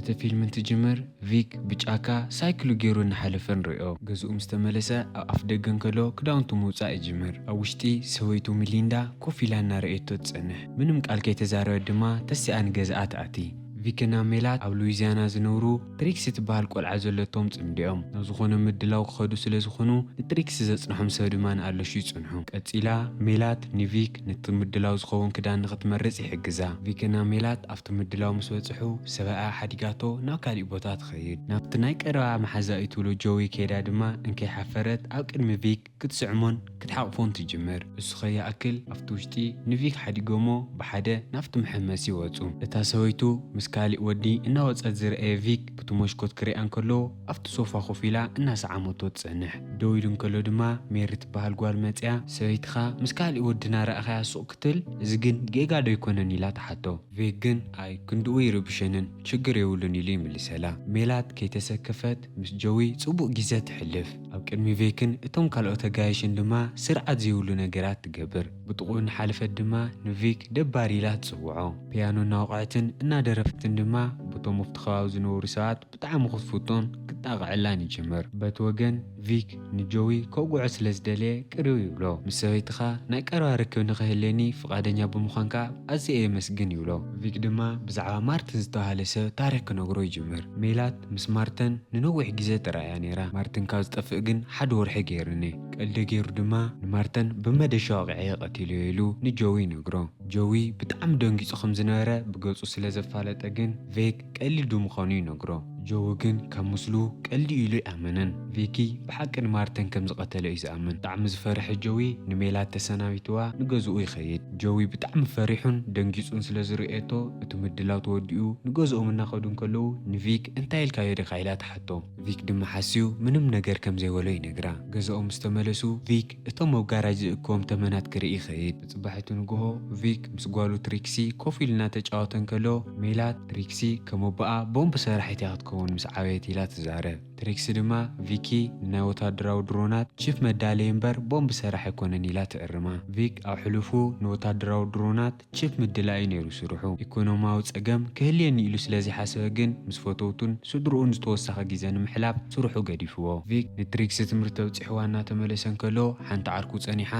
እቲ ፊልም እንትጅምር፣ ቪክ ብጫካ ሳይክሉ ገይሩ እናሓለፈ ንሪኦ። ገዝኡ ምስ ተመለሰ፣ ኣብ ኣፍ ደገ እንከሎ ክዳውንቱ ምውጻእ ይጅምር። ኣብ ውሽጢ ሰበይቱ ሚሊንዳ ኮፍ ኢላ እናረኣየቶ ትጸንሕ። ምንም ቃል ከይተዛረበት ድማ ተሲኣ ንገዝኣ ትኣቲ። ቪክና ሜላት ኣብ ሉዊዚያና ዝነብሩ ትሪክሲ ትበሃል ቆልዓ ዘለቶም ጽምዲ እዮም። ናብ ዝኾነ ምድላው ክኸዱ ስለ ዝኾኑ፣ ንትሪክሲ ዘጽንሖም ሰብ ድማ ንኣለሹ ይጽንሑ። ቀጺላ፣ ሜላት ንቪክ ነቲ ምድላው ዝኸውን ክዳን ንኽትመርጽ ይሕግዛ። ቪክና ሜላት ኣብቲ ምድላው ምስ በጽሑ፣ ሰበኣያ ሓዲጋቶ ናብ ካሊእ ቦታ ትኸይድ። ናብቲ ናይ ቀረባ መሓዛኡ ትብሎ ጆዊ ከይዳ ድማ፣ እንከይሓፈረት ኣብ ቅድሚ ቪክ ክትስዕሞን ክትሓቕፎን ትጅምር። እሱ ከይኣክል ኣብቲ ውሽጢ ንቪክ ሓዲጎሞ ብሓደ ናብቲ መሐመሲ ይወጹ። እታ ሰበይቱ ምስ ካሊእ ወዲ እናወጸት ዝረኣየ ቪክ፣ ብቲ መስኮት ክሪኣ እንከሎ፣ ኣብቲ ሶፋ ኮፍ ኢላ እናሰዓመቶ ትጸንሕ። ደው ኢሉ እንከሎ ድማ ሜሪ ትበሃል ጓል መጽያ፣ "ሰበይትኻ ምስ ካሊእ ወዲ እናረኣኻያ ሱቕ ክትብል፣ እዚ ግን ጌጋ ዶ ኣይኮነን?" ኢላ ትሓቶ። ቪክ ግን፣ "ኣይ፣ ክንድኡ ይርብሸንን ችግር የብሉን" ኢሉ ይምልሰላ። ሜላት ከይተሰከፈት ምስ ጆዊ ጽቡቕ ግዜ ትሕልፍ። ኣብ ቅድሚ ቪክን እቶም ካልኦት ኣጋይሽን ድማ ስርዓት ዘይብሉ ነገራት ትገብር። ብጥቕኡ እናሓለፈት ድማ ንቪክ ደባሪ ኢላ ትጽውዖ። ፒያኖ እናወቕዐትን እናደረፈትን ድማ፣ በቶም ኣብቲ ከባቢ ዝነበሩ ሰባት ብጣዕሚ ክትፍቶን ክጣቕዐላን ይጅምር። በቲ ወገን፣ ቪክ ንጆዊ ከውግዖ ስለ ዝደለየ ቅርብ ይብሎ። "ምስ ሰበይትኻ ናይ ቀረባ ርክብ ንኽህልየኒ ፍቓደኛ ብምዃንካ ኣዝየ እየ የመስግን" ይብሎ። ቪክ ድማ ብዛዕባ ማርቲን ዝተባህለ ሰብ ታሪኽ ክነግሮ ይጅምር። ሜላት ምስ ማርተን ንነዊሕ ግዜ ተራእያ ነይራ። "ማርቲን ካብ ዝጠፍእ ግን ሓደ ወርሒ ገይሩኒ። ቀልዲ ገይሩ ድማ ንማርተን ብመደሻ ወቒዐ ቀቲለዮ" ኢሉ ንጆዊ ይነግሮ። ጆዊ ብጣዕሚ ደንጊጹ ከም ዝነበረ ብገጹ ስለ ዘፋለጠ ግን፣ ቪክ ቀሊል ምዃኑ ይነግሮ። ጆዊ ግን ካብ ምስሉ ቀልዲ ኢሉ ኣይኣመነን። ቪኪ ብሓቂ ንማርተን ከም ዝቐተለ እዩ ዝኣምን። ብጣዕሚ ዝፈርሐ ጆዊ ንሜላት ተሰናቢትዋ ንገዝኡ ይኸይድ። ጆዊ ብጣዕሚ ፈሪሑን ደንጊጹን ስለ ዝርእየቶ፣ እቲ ምድላው ተወዲኡ ንገዝኦም እናኸዱ እንከለዉ፣ ንቪክ "እንታይ ኢልካዮ ዲኻ?" ኢላ ትሓቶ። ቪክ ድማ ሓስዩ ምንም ነገር ከም ዘይበሎ ይነግራ። ገዛኦም ምስ ተመለሱ፣ ቪክ እቶም ኣብ ጋራጅ ዝእከቦም ተመናት ክርኢ ይኸይድ። ብጽባሒቱ ንግሆ፣ ቪክ ምስ ጓሉ ትሪክሲ ኮፍ ኢሉ እናተጫወተ እንከሎ፣ ሜላት፣ "ትሪክሲ ከም ኣቦኣ ቦምብ ሰራሒት እያ ክትከውን ምስ ዓበየት" ኢላ ትዛረብ። ትሪክሲ ድማ፣ "ቪኪ ንናይ ወታደራዊ ድሮናት ቺፕ መዳለዪ እምበር ቦምብ ሰራሕ ኣይኮነን" ኢላ ትእርማ። ቪክ ኣብ ሕሉፉ ንወታደራዊ ድሮናት ቺፕ ምድላዩ ነይሩ ስርሑ። ኢኮኖማዊ ጸገም ክህልየኒ ኢሉ ስለ ዘይሓሰበ ግን፣ ምስ ፈተውቱን ስድርኡን ዝተወሰኸ ግዜ ንምሕላፍ ስርሑ ገዲፍዎ። ቪክ ንትሪክሲ ትምህርቲ ኣብጺሕዋ እናተመለሰ እንከሎ፣ ሓንቲ ዓርኩ ጸኒሓ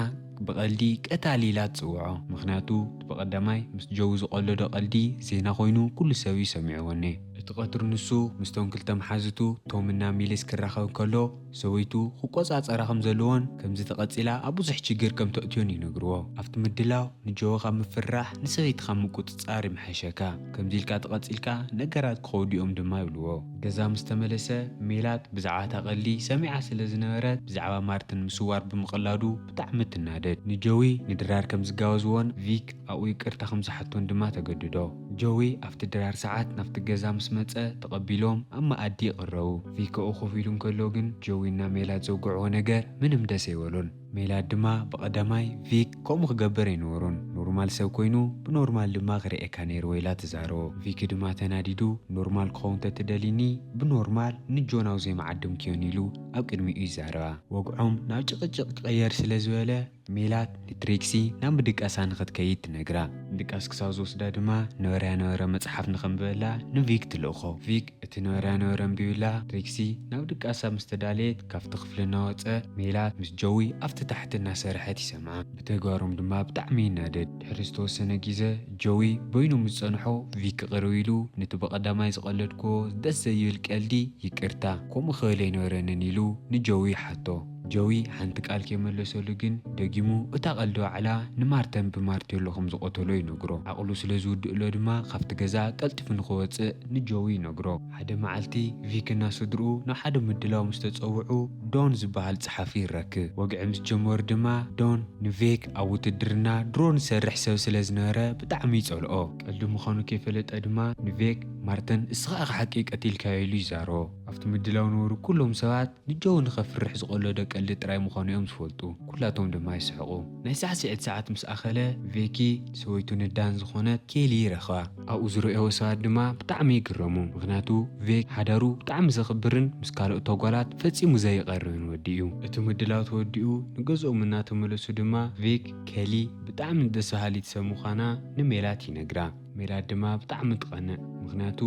ብቐልዲ ቀታሊ ኢላ ትጽውዖ። ምኽንያቱ፣ እቲ ብቐዳማይ ምስ ጆዊ ዝቐለዶ ቀልዲ ዜና ኮይኑ፣ ኩሉ ሰብ እዩ ሰሚዕዎ እኔ። እቲ ቀትሪ ንሱ ምስቶም ክልተ መሓዝቱ ቶምና ሚሊስ ክራኸብ ከሎ፣ ሰበይቱ ክቆጻጸራ ከም ዘለዎን ከምዚ ተቐጺላ ኣብ ብዙሕ ችግር ከም ተእትዮን ይነግርዎ። ኣብቲ ምድላው ንጆ ካብ ምፍርራሕ ንሰበይትኻ ምቁጽጻር ይምሓሸካ። ከምዚ ኢልካ ተቐጺልካ ነገራት ክኸውድኦም ድማ ይብልዎ። ገዛ ምስ ተመለሰ ሜላት ብዛዕባ እታ ቀልዲ ሰሚዓ ስለ ዝነበረት ብዛዕባ ማርቲን ምስዋር ብምቕላዱ ብጣዕሚ ትናደድ። ንጆዊ ንድራር ከም ዝጋበዝዎን ቪክ ኣብኡ ይቅርታ ከም ዝሓቶን ድማ ተገድዶ። ጆዊ ኣብቲ ድራር ሰዓት ናብቲ ገዛ ምስ መጸ ተቐቢሎም ኣብ መኣዲ ይቕረቡ። ቪክ ኣብኡ ኮፍ ኢሉ እንከሎ ግን ጆዊና ሜላት ዘውግዕዎ ነገር ምንም ደስ ኣይበሎን። ሜላት ድማ ብቐዳማይ ቪክ ከምኡ ክገብር ኣይነበሮን። ኖርማል ሰብ ኮይኑ ብኖርማል ድማ ክርእየካ ነይርዎ ኢላ ትዛረቦ። ቪክ ድማ ተናዲዱ ኖርማል ክኸውን ተትደሊኒ ብኖርማል ንጆ ናብ ዘይምዓድምክዮን ኢሉ ኣብ ቅድሚኡ ይዛረባ። ወግዖም ናብ ጭቕጭቕ ክቕየር ስለ ዝበለ ሜላት ንትሪክሲ ናብ ምድቃሳ ንኽትከይድ ትነግራ። ምድቃስ ክሳብ ዝወስዳ ድማ ነበረያ ነበረ መጽሓፍ ንኸንብበላ ንቪክ ትልእኾ። ቪክ እቲ ነበረያ ነበረ ኣንቢብላ ትሪክሲ ናብ ድቃሳ ምስ ተዳለየት ካብቲ ክፍሊ እናወጸ ሜላት ምስ ጆዊ ኣብቲ ታሕቲ እናሰርሐት ይሰምዓ። ብተግባሮም ድማ ብጣዕሚ ይናደድ። ድሕሪ ዝተወሰነ ግዜ ጆዊ በይኑ ምስ ጸንሖ ቪክ ቅርብ ኢሉ ነቲ ብቐዳማይ ዝቐለድክዎ ደስ ዘይብል ቀልዲ ይቅርታ፣ ከምኡ ክብል ኣይነበረንን ኢሉ ንጆዊ ይሓቶ። ጆዊ ሓንቲ ቃል ከይመለሰሉ ግን ደጊሙ እታ ቀልዲ ዋዕላ ንማርተን ብማርቴሎ ከም ዝቐተሎ ይነግሮ። ዓቕሉ ስለ ዝውድእሎ ድማ ካብቲ ገዛ ቀልጢፉ ንኽወጽእ ንጆዊ ይነግሮ። ሓደ መዓልቲ ቪክና ስድርኡ ናብ ሓደ ምድላው ምስ ተጸውዑ ዶን ዝበሃል ጸሓፊ ይረክብ። ወግዒ ምስ ጀመሩ ድማ ዶን ንቪክ ኣብ ውትድርና ድሮን ዝሰርሕ ሰብ ስለ ዝነበረ ብጣዕሚ ይጸልኦ። ቀልዲ ምዃኑ ከይፈለጠ ድማ ንቪክ ማርተን እስኻ ኢኻ ሓቂ ቀቲልካዮ ኢሉ ይዛረቦ። ኣብቲ ምድላው ነበሩ ኩሎም ሰባት ንጆ ንኸፍርሕ ዝቐለዶ ቀልዲ ጥራይ ምዃኑ እዮም ዝፈልጡ። ኩላቶም ድማ ይስሕቑ። ናይ ሳዕስዒት ሰዓት ምስ ኣኸለ፣ ቬኪ ሰበይቱ ንዳን ዝኾነት ኬሊ ይረኽባ። ኣብኡ ዝረኣይዎ ሰባት ድማ ብጣዕሚ ይግረሙ። ምኽንያቱ ቬክ ሓዳሩ ብጣዕሚ ዘኽብርን ምስ ካልኦት ኣጓላት ፈጺሙ ዘይቐርብን ወዲ እዩ። እቲ ምድላው ተወዲኡ ንገዝኦም እናተመለሱ ድማ ቬክ ኬሊ ብጣዕሚ ደስ በሃሊት ሰብ ምዃና ንሜላት ይነግራ። ሜላት ድማ ብጣዕሚ ትቐንእ። ምኽንያቱ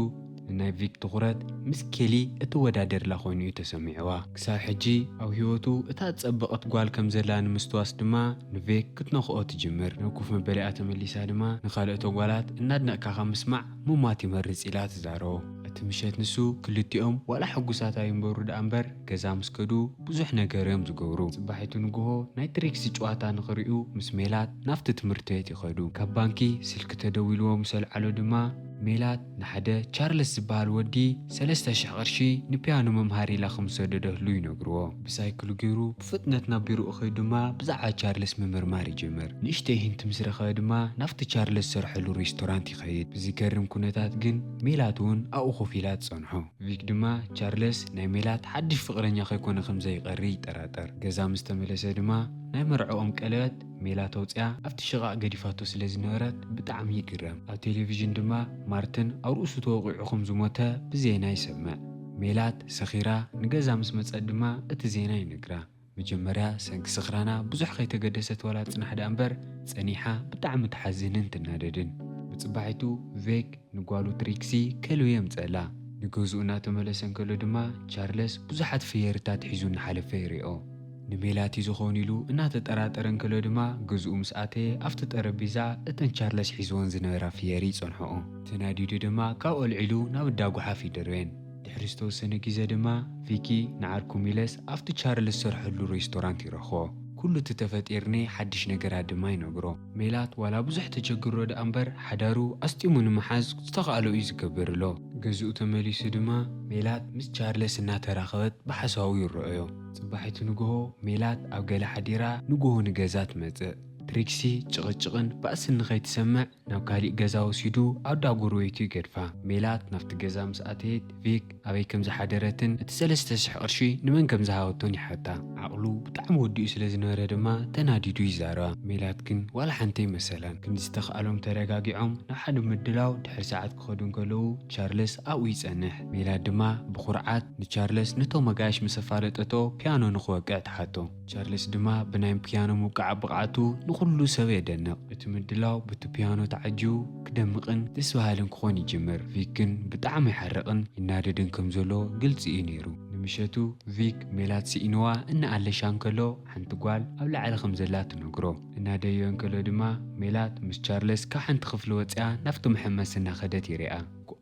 ንናይ ቪክ ትኹረት ምስ ኬሊ እትወዳደርላ ኮይኑ እዩ ተሰሚዕዋ። ክሳብ ሕጂ ኣብ ህይወቱ እታ ዝጸበቐት ጓል ከም ዘላ ንምስትዋስ ድማ ንቪክ ክትነኽኦ ትጅምር። ናብ ኮፍ መበሊኣ ተመሊሳ ድማ ንኻልኦት ጓላት እናድነቕካ ካብ ምስማዕ ምሟት ይመርጽ ኢላ ትዛረቦ። እቲ ምሸት ንሱ ክልቲኦም ዋላ ሕጉሳት ኣይንበሩ ደኣ እምበር ገዛ ምስ ከዱ ብዙሕ ነገር እዮም ዝገብሩ። ጽባሒቱ ንግሆ ናይ ትሪክሲ ጨዋታ ንኽርእዩ ምስ ሜላት ናብቲ ትምህርቲ ቤት ይኸዱ። ካብ ባንኪ ስልኪ ተደዊልዎ ምስ ኣልዓሎ ድማ ሜላት ንሓደ ቻርለስ ዝበሃል ወዲ ሰለስተ ሽሕ ቅርሺ ንፒያኖ መምሃሪ ኢላ ከም ዝሰደደትሉ ይነግርዎ። ብሳይክሉ ገይሩ ብፍጥነት ናብ ቢሮኡ ከይዱ ድማ ብዛዕባ ቻርለስ ምምርማር ይጅምር። ንእሽተይ ሂንት ምስ ረኸበ ድማ ናብቲ ቻርለስ ዝሰርሐሉ ሬስቶራንት ይኸይድ። ብዝገርም ኩነታት ግን ሜላት እውን ኣብኡ ኮፍ ኢላ ትጸንሖ። ቪክ ድማ ቻርለስ ናይ ሜላት ሓድሽ ፍቕረኛ ከይኮነ ከም ዘይቐሪ ይጠራጠር። ገዛ ምስ ተመለሰ ድማ ናይ መርዕኦም ቀለበት ሜላት ኣውጽኣ ኣብቲ ሽቓቕ ገዲፋቶ ስለ ዝነበረት ብጣዕሚ ይግረም። ኣብ ቴሌቪዥን ድማ ማርትን ኣብ ርእሱ ተወቒዑ ከም ዝሞተ ብዜና ይሰምዕ። ሜላት ሰኺራ ንገዛ ምስ መጸት ድማ እቲ ዜና ይነግራ። መጀመርያ ሰንኪ ስኽራና ብዙሕ ከይተገደሰት ዋላ ትጽናሕ ደኣ እምበር ጸኒሓ ብጣዕሚ ትሓዝንን ትናደድን። ብጽባሒቱ ቪክ ንጓሉ ትሪክሲ ከልቢ የምጸላ። ንገዝኡ እናተመለሰ እንከሎ ድማ ቻርለስ ብዙሓት ፍየርታት ሒዙ እናሓለፈ ይሪኦ። ንሜላት እዩ ዝኾን ኢሉ እናተጠራጠረ እንከሎ ድማ ገዝኡ ምስ ኣተየ ኣብቲ ጠረጴዛ እተን ቻርለስ ሒዝወን ዝነበራ ፍየሪ ይጸንሖኦ። ተናዲዱ ድማ ካብኡ ኣልዒሉ ናብ እንዳ ጓሓፍ ይድርበየን። ድሕሪ ዝተወሰነ ግዜ ድማ ቪኪ ንዓርኩ ሚለስ ኣብቲ ቻርለስ ዝሰርሐሉ ሬስቶራንት ይረኽቦ። ኩሉ እቲ ተፈጢርኒ ሓድሽ ነገራት ድማ ይነግሮ። ሜላት ዋላ ብዙሕ ተቸግሮ ደኣ እምበር ሓዳሩ ኣስጢሙ ንምሓዝ ዝተኻእሎ እዩ ዝገብር ኣሎ። ገዝኡ ተመሊሱ ድማ ሜላት ምስ ቻርለስ እናተራኸበት ብሓሳቡ ይረኣዮ። ጽባሒቱ ንግሆ ሜላት ኣብ ገለ ሓዲራ ንግሆ ንገዛ ትመጽእ። ትሪክሲ ጭቕጭቕን ባእስን ንኸይትሰምዕ ናብ ካሊእ ገዛ ወሲዱ ኣብ ዳጎር ቤቱ ይገድፋ። ሜላት ናብቲ ገዛ ምስ ኣተየት ቪክ ኣበይ ከም ዝሓደረትን እቲ ሰለስተ ሽሕ ቅርሺ ንመን ከም ዝሃበቶን ይሓታ። ዓቕሉ ብጣዕሚ ወዲኡ ስለ ዝነበረ ድማ ተናዲዱ ይዛረባ። ሜላት ግን ዋላ ሓንቲ ኣይመሰላን። ክንዲ ዝተኽኣሎም ተረጋጊዖም ናብ ሓደ ምድላው ድሕሪ ሰዓት ክኸዱ እንከለዉ ቻርለስ ኣብኡ ይጸንሕ። ሜላት ድማ ብኹርዓት ንቻርለስ ነቶም ኣጋይሽ ምስ ኣፋለጠቶ ፒያኖ ንኽወቅዕ ትሓቶ። ቻርለስ ድማ ብናይ ፒያኖ ምውቃዕ ብቕዓቱ ንኹሉ ሰብ የደንቕ። እቲ ምድላው ብቲ ፒያኖ ተዓጂቡ ክደምቕን ደስ በሃልን ክኾን ይጅምር። ቪክ ግን ብጣዕሚ ይሓርቕን ይናደድን ከም ዘሎ ግልጺ እዩ ነይሩ። ንምሸቱ ቪክ ሜላት ስኢንዋ እናኣለሻ እንከሎ ሓንቲ ጓል ኣብ ላዕሊ ከም ዘላ ትነግሮ። እናደየበ እንከሎ ድማ ሜላት ምስ ቻርለስ ካብ ሓንቲ ክፍሊ ወጺኣ ናብቲ መሐመሲ እናኸደት ይሪኣ።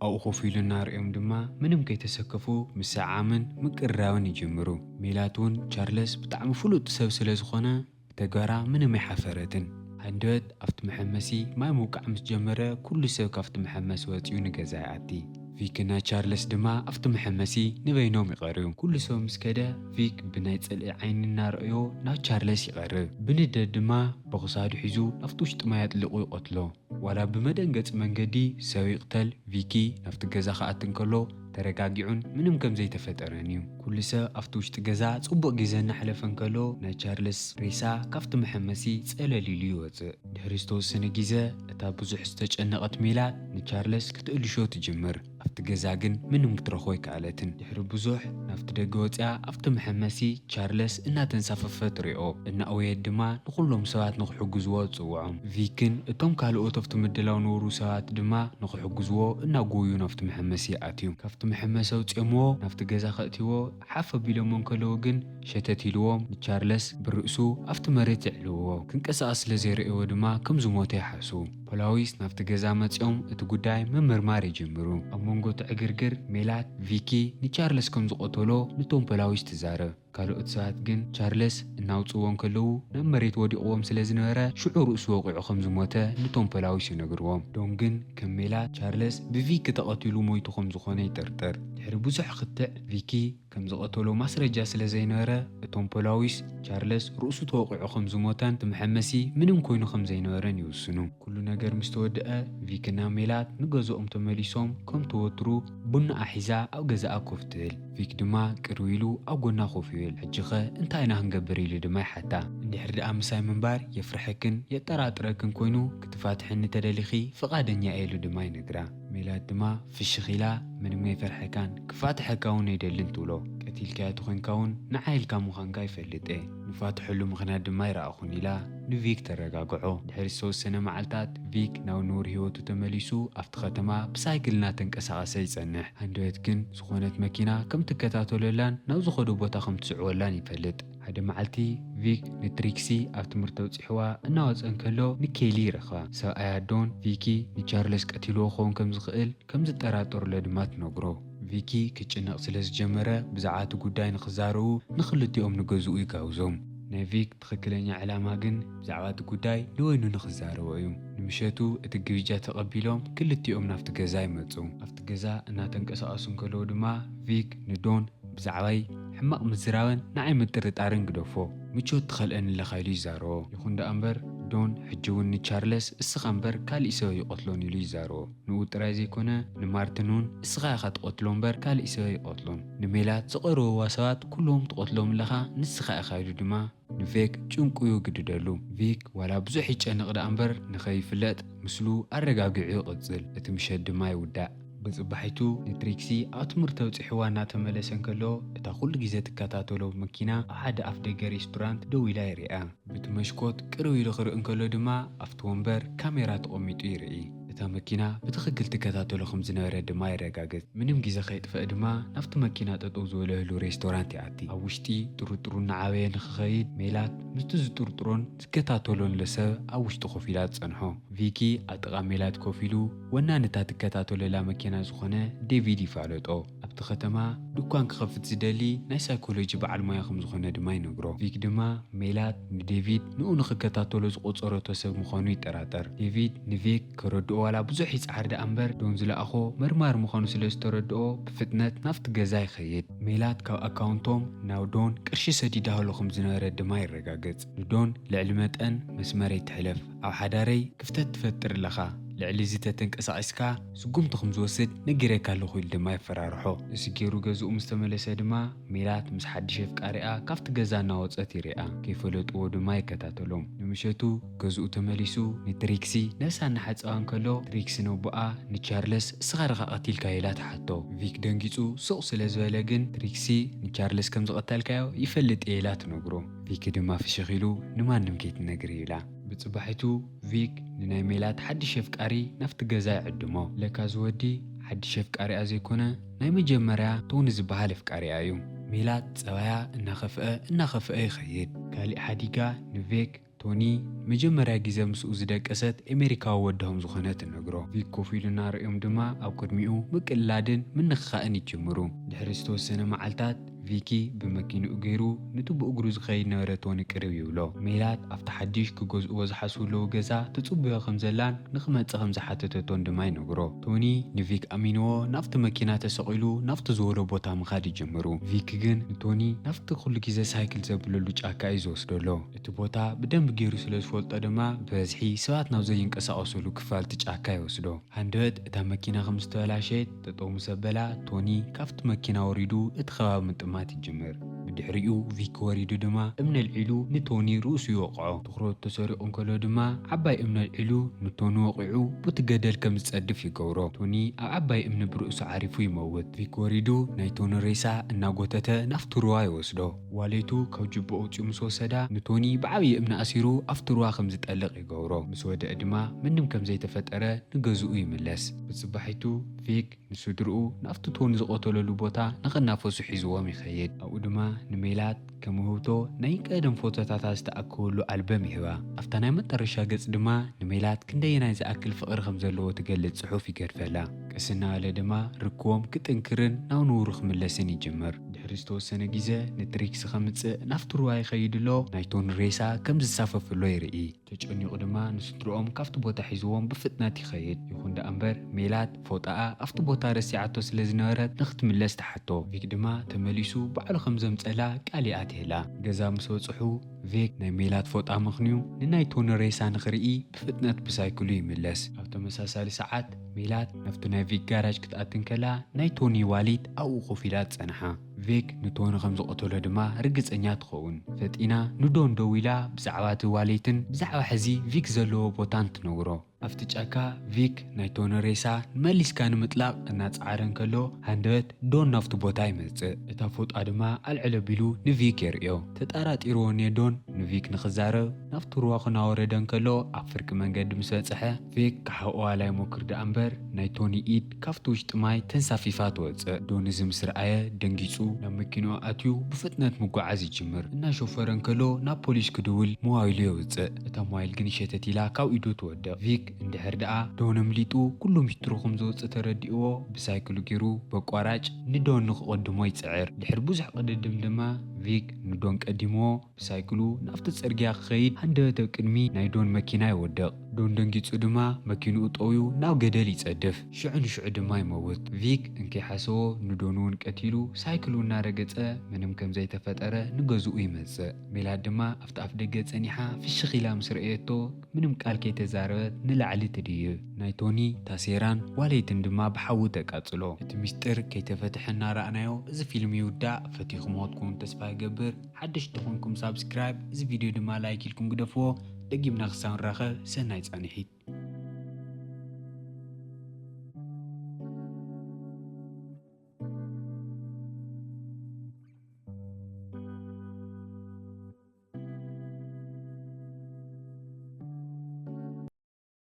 ኣብኡ ኮፍ ኢሉ እናርእዮም ድማ ምንም ከይተሰከፉ ምስዕዓምን ምቅርራብን ይጅምሩ። ሜላት እውን ቻርለስ ብጣዕሚ ፍሉጥ ሰብ ስለ ዝኾነ ብተግባራ ምንም ኣይሓፈረትን። ሃንደበት ኣብቲ መሐመሲ ማይ ምውቃዕ ምስ ጀመረ ኩሉ ሰብ ካብቲ መሐመሲ ወጺኡ ንገዛ ይኣቲ። ቪክና ቻርለስ ድማ ኣብቲ መሐመሲ ንበይኖም ይቐርዩ። ኩሉ ሰብ ምስ ከደ ቪክ ብናይ ጽልኢ ዓይኒ እናረኣዮ ናብ ቻርለስ ይቐርብ። ብንደት ድማ ብኽሳዱ ሒዙ ናብቲ ውሽጢ ማይ ኣጥሊቑ ይቐትሎ። ዋላ ብመደንገጺ መንገዲ ሰብ ይቕተል፣ ቪኪ ናብቲ ገዛ ክኣቲ እንከሎ ተረጋጊዑን ምንም ከም ዘይተፈጠረን እዩ። ኩሉ ሰብ ኣብቲ ውሽጢ ገዛ ጽቡቕ ግዜ እናሕለፈ እንከሎ ናይ ቻርለስ ሬሳ ካብቲ መሐመሲ ጸለል ኢሉ ይወጽእ። ድሕሪ ዝተወሰነ ግዜ እታ ብዙሕ ዝተጨነቐት ሜላት ንቻርለስ ክትእልሾ ትጅምር። ኣብቲ ገዛ ግን ምንም ክትረኽቦ ኣይከኣለትን። ድሕሪ ብዙሕ ናብቲ ደገ ወጺኣ ኣብቲ መሐመሲ ቻርለስ እናተንሳፈፈ ትሪኦ። እናእወየት ድማ ንኹሎም ሰባት ንኽሕግዝዎ ትጽውዖም። ቪክን እቶም ካልኦት ኣብቲ ምድላው ነበሩ ሰባት ድማ ንኽሕግዝዎ እናጎዩ ናብቲ መሐመሲ ይኣትዩ። ካብቲ መሐመሲ ኣውጺኦምዎ ናብቲ ገዛ ከእትይዎ ሓፍ ኣቢሎሞ እንከለዉ ግን ሸተት ኢልዎም ንቻርለስ ብርእሱ ኣብቲ መሬት የዕልውዎ። ክንቀሳቐስ ስለ ዘይረእይዎ ድማ ከም ዝሞተ ይሓስቡ። ፖላዊስ ናብቲ ገዛ መጺኦም እቲ ጉዳይ ምምርማር ይጅምሩ። ኣብ መንጎ እቲ ዕግርግር ሜላት ቪኪ ንቻርለስ ከም ዝቐተሎ ንቶም ፖላዊስ ትዛረብ። ካልኦት ሰባት ግን ቻርለስ እናውጽዎ እንከለዉ ናብ መሬት ወዲቕዎም ስለ ዝነበረ ሽዑ ርእሱ ወቒዑ ከም ዝሞተ ንቶም ፖላዊስ ይነግርዎም። ዶን ግን ከም ሜላት ቻርለስ ብቪኪ ተቐቲሉ ሞይቱ ከም ዝኾነ ይጥርጥር። ድሕሪ ብዙሕ ክትዕ ቪኪ ከም ዝቐተሎ ማስረጃ ስለ ዘይነበረ እቶም ፖላዊስ ቻርለስ ርእሱ ተወቒዑ ከም ዝሞተን እቲ መሐመሲ ምንም ኮይኑ ከም ዘይነበረን ይውስኑ። ኩሉ ነገር ምስ ተወደአ ቪክና ሜላት ንገዝኦም ተመሊሶም ከም ተወትሩ ቡናኣ ሒዛ ኣብ ገዛኣ ኮፍ ትብል። ቪክ ድማ ቅርብ ኢሉ ኣብ ጎና ኮፍ ይብል። ሕጂኸ እንታይ ኢና ክንገብር ኢሉ ድማ ይሓታ። እንድሕር ደኣ ምሳይ ምንባር የፍርሐክን የጠራጥረክን ኮይኑ ክትፋትሕኒ ተደሊኺ ፍቓደኛ እየ ኢሉ ድማ ይነግራ። ሜላት ድማ ፍሽኽ ኢላ ምንም ኣይፈርሐካን ክፋትሐካ እውን ኣይደልን ትብሎ። ቀቲልካዮ ተኾይንካ እውን ንዓይ ኢልካ ምዃንካ ይፈልጥ እየ። ንፋትሐሉ ምኽንያት ድማ ኣይረኣኹን ኢላ ንቪክ ተረጋግዖ። ድሕሪ ዝተወሰነ መዓልታት ቪክ ናብ ንቡር ህይወቱ ተመሊሱ ኣብቲ ከተማ ብሳይክል እናተንቀሳቐሰ ይጸንሕ። ሃንደበት ግን ዝኾነት መኪና ከም ትከታተለላን ናብ ዝኾዶ ቦታ ከም ትስዕወላን ይፈልጥ። ሓደ መዓልቲ ቪክ ንትሪክሲ ኣብ ትምህርቲ ኣብጺሕዋ እናወጸ እንከሎ ንኬሊ ይረኽባ። ሰብኣያ ዶን ቪኪ ንቻርለስ ቀቲልዎ ክኸውን ከም ዝኽእል ከም ዝጠራጠሩለ ድማ ትነግሮ። ቪኪ ክጭነቕ ስለ ዝጀመረ ብዛዕባ እቲ ጉዳይ ንኽዛረቡ ንኽልቲኦም ንገዝኡ ይጋብዞም። ናይ ቪክ ትኽክለኛ ዕላማ ግን ብዛዕባ እቲ ጉዳይ ንበይኑ ንኽዛረቦ እዩ። ንምሸቱ እቲ ግብጃ ተቐቢሎም ክልቲኦም ናብቲ ገዛ ይመጹ። ኣብቲ ገዛ እናተንቀሳቐሱ እንከለዉ ድማ ቪክ ንዶን ብዛዕባይ ሕማቕ ምዝራብን ንዓይ ምጥርጣርን ግደፎ፣ ምቾት ትኸልአኒ ኣለኻ ኢሉ ይዛረቦ። ይኹን ደኣ እምበር ዶን ሕጂ እውን ንቻርለስ እስኻ እምበር ካሊእ ሰብ ኣይቆትሎን ኢሉ ይዛረቦ። ንኡ ጥራይ ዘይኮነ ንማርትን እውን እስኻ ኢኻ ትቐትሎ እምበር ካሊእ ሰብ ኣይቆትሎን። ንሜላት ዝቐረብዋ ሰባት ኩሎም ትቐትሎም ኣለኻ ንስኻ ኢኻ ኢሉ ድማ ንቪክ ጭንቁ ይግድደሉ። ቪክ ዋላ ብዙሕ ይጨነቕ ደኣ እምበር ንኸይፍለጥ ምስሉ ኣረጋጊዑ ይቕጽል። እቲ ምሸት ድማ ይውዳእ። ብጽባሒቱ ንትሪክሲ ኣብ ትምህርቲ ኣብጺሕዋ እናተመለሰ እንከሎ እታ ኩሉ ግዜ ትከታተሎ መኪና ኣብ ሓደ ኣፍ ደገ ሬስቶራንት ደው ኢላ ይርኣ። ብቲ መስኮት ቅርብ ኢሉ ክርኢ እንከሎ ድማ ኣብቲ ወንበር ካሜራ ተቐሚጡ ይርኢ። እታ መኪና ብትኽክል ትከታተሎ ከም ዝነበረ ድማ የረጋግጽ። ምንም ግዜ ከይጥፈእ ድማ ናብቲ መኪና ጠጠው ዝበለሉ ሬስቶራንት ይኣቲ። ኣብ ውሽጢ ጥርጥሩ እናዓበየ ንኽኸይድ ሜላት ምስቲ ዝጥርጥሮን ዝከታተሎን ለሰብ ኣብ ውሽጢ ኮፍ ኢላ ትጸንሖ። ቪኪ ኣብ ጥቓ ሜላት ኮፍ ኢሉ ወናኒ እታ ትከታተለላ መኪና ዝኾነ ዴቪድ ይፋለጦ። ኣብቲ ከተማ ድኳን ክኸፍት ዝደሊ ናይ ሳይኮሎጂ በዓል ሞያ ከም ዝኾነ ድማ ይነግሮ። ቪክ ድማ ሜላት ንዴቪድ ንኡ ንኽከታተሎ ዝቆጸረቶ ሰብ ምዃኑ ይጠራጠር። ዴቪድ ንቪክ ከረድኦ ዋላ ብዙሕ ይጽዓር ደኣ እምበር ዶን ዝለኣኾ መርማሪ ምዃኑ ስለ ዝተረድኦ ብፍጥነት ናብቲ ገዛ ይኸይድ። ሜላት ካብ ኣካውንቶም ናብ ዶን ቅርሺ ሰዲዳህሎ ከም ዝነበረ ድማ ይረጋገጽ። ንዶን ልዕሊ መጠን መስመረይ ትሕለፍ፣ ኣብ ሓዳረይ ክፍተት ትፈጥር ኣለኻ፣ ልዕሊ እዚ ተተንቀሳቒስካ ስጉምቲ ከም ዝወስድ ነጊረካ ኣለኹ ኢሉ ድማ የፈራርሖ። እዚ ገይሩ ገዝኡ ምስ ተመለሰ ድማ ሜላት ምስ ሓድሽ ኣፍቃሪኣ ካብቲ ገዛ እናወጸት ይርኣ። ከይፈለጥዎ ድማ ይከታተሎም። ንምሸቱ ገዝኡ ተመሊሱ ንትሪክሲ ነብሳ እናሓጸባ እንከሎ ትሪክሲ ነቦኣ ንቻርለስ እስኻ ዲኻ ቀቲልካዮ ኢላ ትሓቶ። ቪክ ደንጊጹ ሱቕ ስለ ዝበለ ግን ትሪክሲ ንቻርለስ ከም ዝቐተልካዮ ይፈልጥ እየ ኢላ ትነግሮ። ቪክ ድማ ፍሽኽ ኢሉ ንማንም ከይትነግሪ ኢላ። ብጽባሒቱ ቪክ ንናይ ሜላት ሓድሽ ኣፍቃሪ ናብቲ ገዛ ይዕድሞ። ለካ እዚ ወዲ ሓድሽ ኣፍቃሪኣ ዘይኮነ ናይ መጀመርያ ቶኒ ዝበሃል ኣፍቃሪኣ እዩ። ሜላት ጸባያ እናኸፍአ እናኸፍአ ይኸይድ። ካሊእ ሓዲጋ ንቪክ ቶኒ መጀመርያ ግዜ ምስኡ ዝደቀሰት ኣሜሪካዊ ወዲ ከም ዝኾነ ትነግሮ። ቪክ ኮፍ ኢሉ እናረእዮም ድማ ኣብ ቅድሚኡ ምቅልላድን ምንኽኻእን ይጅምሩ። ድሕሪ ዝተወሰነ መዓልታት ቪኪ ብመኪንኡ ገይሩ ንቱ ብእግሩ ዝኸይድ ነበረ ቶኒ ቅርብ ይብሎ። ሜላት ኣብቲ ሓድሽ ክገዝእዎ ዝሓስቡ ኣለዉ ገዛ ትጽበዮ ከም ዘላን ንኽመጽእ ከም ዝሓተተቶን ድማ ይነግሮ። ቶኒ ንቪክ ኣሚንዎ ናብቲ መኪና ተሰቒሉ ናብቲ ዝበሎ ቦታ ምኻድ ይጅምሩ። ቪክ ግን ንቶኒ ናብቲ ኩሉ ግዜ ሳይክል ዘብለሉ ጫካ እዩ ዝወስደሎ። እቲ ቦታ ብደንቢ ገይሩ ስለ ዝፈልጦ ድማ ብበዝሒ ሰባት ናብ ዘይንቀሳቐሰሉ ክፋል እቲ ጫካ ይወስዶ። ሃንደበት እታ መኪና ከም ዝተበላሸየት ጠጠው ምስ ኣበላ ቶኒ ካብቲ መኪና ወሪዱ እቲ ከባቢ ምጥማት ይጅምር። ብድሕሪኡ ቪክ ወሪዱ ድማ እምኒ ኣልዒሉ ንቶኒ ርእሱ ይወቕዖ። ትኹረቱ ተሰሪቑ እንከሎ ድማ ዓባይ እምኒ ኣልዒሉ ንቶኒ ወቒዑ ቡቲ ገደል ከም ዝጸድፍ ይገብሮ። ቶኒ ኣብ ዓባይ እምኒ ብርእሱ ዓሪፉ ይመውት። ቪክ ወሪዱ ናይ ቶኒ ሬሳ እናጎተተ ናብቲ ሩባ ይወስዶ። ዋሌቱ ካብ ጅብኡ ኣውጺኡ ምስ ወሰዳ ንቶኒ ብዓብዪ እምኒ ኣሲሩ ኣብቲ ሩባ ከም ዝጠልቕ ይገብሮ። ምስ ወደአ ድማ ምንም ከም ዘይተፈጠረ ንገዝኡ ይምለስ። ብጽባሒቱ ቪክ ንስድርኡ ናብቲ ቶኒ ዝቐተለሉ ቦታ ንኽናፈሱ ሒዝዎም ይኸይድ። ኣብኡ ድማ ንሜላት ከም ውህብቶ ናይ ቀደም ፎቶታታ ዝተኣከበሉ ኣልበም ይህባ። ኣብታ ናይ መጠረሻ ገጽ ድማ ንሜላት ክንደየናይ ዝኣክል ፍቕሪ ከም ዘለዎ ትገልጽ ጽሑፍ ይገድፈላ። ቀስ እናበለ ድማ ርክቦም ክጥንክርን ናብ ንቡሩ ክምለስን ይጅምር። ድሕሪ ዝተወሰነ ግዜ ንትሪክሲ ከምጽእ ናብቲ ሩባ ይኸይድ ኣሎ ናይ ቶኒ ሬሳ ከም ዝሳፈፍ ኣሎ ይርኢ። ተጨኒቑ ድማ ንስድርኦም ካብቲ ቦታ ሒዝዎም ብፍጥነት ይኸይድ። ይኹን ደኣ እምበር ሜላት ፎጣኣ ኣብቲ ቦታ ረሲዓቶ ስለ ዝነበረት ንኽትምለስ ትሓቶ። ቪክ ድማ ተመሊሱ ባዕሉ ከም ዘምጸላ ቃል ይኣትየላ። ገዛ ምስ በጽሑ ቪክ ናይ ሜላት ፎጣ ምኽንዩ ንናይ ቶኒ ሬሳ ንኽርኢ ብፍጥነት ብሳይክሉ ይምለስ። ኣብ ተመሳሳሊ ሰዓት ሜላት ናብቲ ናይ ቪክ ጋራጅ ክትኣቲ እንከላ ናይ ቶኒ ዋሊት ኣብኡ ኮፍ ኢላ ትጸንሓ። ቪክ ንቶኒ ከም ዝቐተሎ ድማ ርግጸኛ ትኸውን። ፈጢና ንዶን ደዊላ ብዛዕባ እቲ ዋሌትን ብዛዕባ ሕዚ ቪክ ዘለዎ ቦታን ትነግሮ። ኣብቲ ጫካ ቪክ ናይ ቶኒ ሬሳ መሊስካ ንምጥላቕ እናጸዓረ እንከሎ፣ ሃንደበት ዶን ናብቲ ቦታ ይመጽእ። እታ ፎጣ ድማ ኣልዕል ኣቢሉ ንቪክ የርእዮ። ተጠራጢርዎ እኒኦ ዶን ንቪክ ንኽዛረብ ናብቲ ሩባ ክናወረደ እንከሎ፣ ኣብ ፍርቂ መንገዲ ምስ በጽሐ፣ ቪክ ክሓቕዋ ላይሞክር ደኣ እምበር፣ ናይ ቶኒ ኢድ ካብቲ ውሽጢ ማይ ተንሳፊፋ ትወጽእ። ዶን እዚ ምስ ረኣየ ደንጊጹ ናብ መኪንኡ ኣትዩ ብፍጥነት ምጓዓዝ ይጅምር። እናሾፈረ እንከሎ ናብ ፖሊስ ክድውል ሞባይሉ የውጽእ። እታ ሞባይል ግን ሸተት ኢላ ካብ ኢዱ ትወድቕ። ቪክ እንድሕር ደኣ ዶን ኣምሊጡ ኩሉ ሚስጥሩ ከም ዝወጽእ ተረዲእዎ ብሳይክሉ ገይሩ በቋራጭ ንዶን ንክቐድሞ ይጽዕር። ድሕሪ ብዙሕ ቅድድም ድማ ቪክ ንዶን ቀዲምዎ ብሳይክሉ ናብቲ ጽርግያ ክኸይድ ሃንደበት ኣብ ቅድሚ ናይ ዶን መኪና ይወድቕ። ዶን ደንጊጹ ድማ መኪንኡ ጠውዩ ናብ ገደል ይጸድፍ። ሽዑ ንሽዑ ድማ ይመውት። ቪክ እንከይሓሰቦ ንዶን እውን ቀቲሉ ሳይክሉ እናረገጸ ምንም ከም ዘይተፈጠረ ንገዝኡ ይመጽእ። ሜላት ድማ ኣብቲ ኣፍ ደገ ጸኒሓ ፍሽኽ ኢላ ምስ ረእየቶ ምንም ቃል ከይተዛረበት ንላዕሊ ትድይብ። ናይ ቶኒ ታሴራን ዋሌትን ድማ ብሓዊ ተቃጽሎ። እቲ ሚስጥር ከይተፈትሐ እናረኣናዮ እዚ ፊልም ይውዳእ። ፈቲኹምዎ ትኮኑ ተስፋ ይገብር። ሓደሽቲ ተኾንኩም ሳብስክራይብ፣ እዚ ቪድዮ ድማ ላይክ ኢልኩም ግደፍዎ። ደጊምና ክሳብ ንራኸብ ሰናይ ጻንሒት።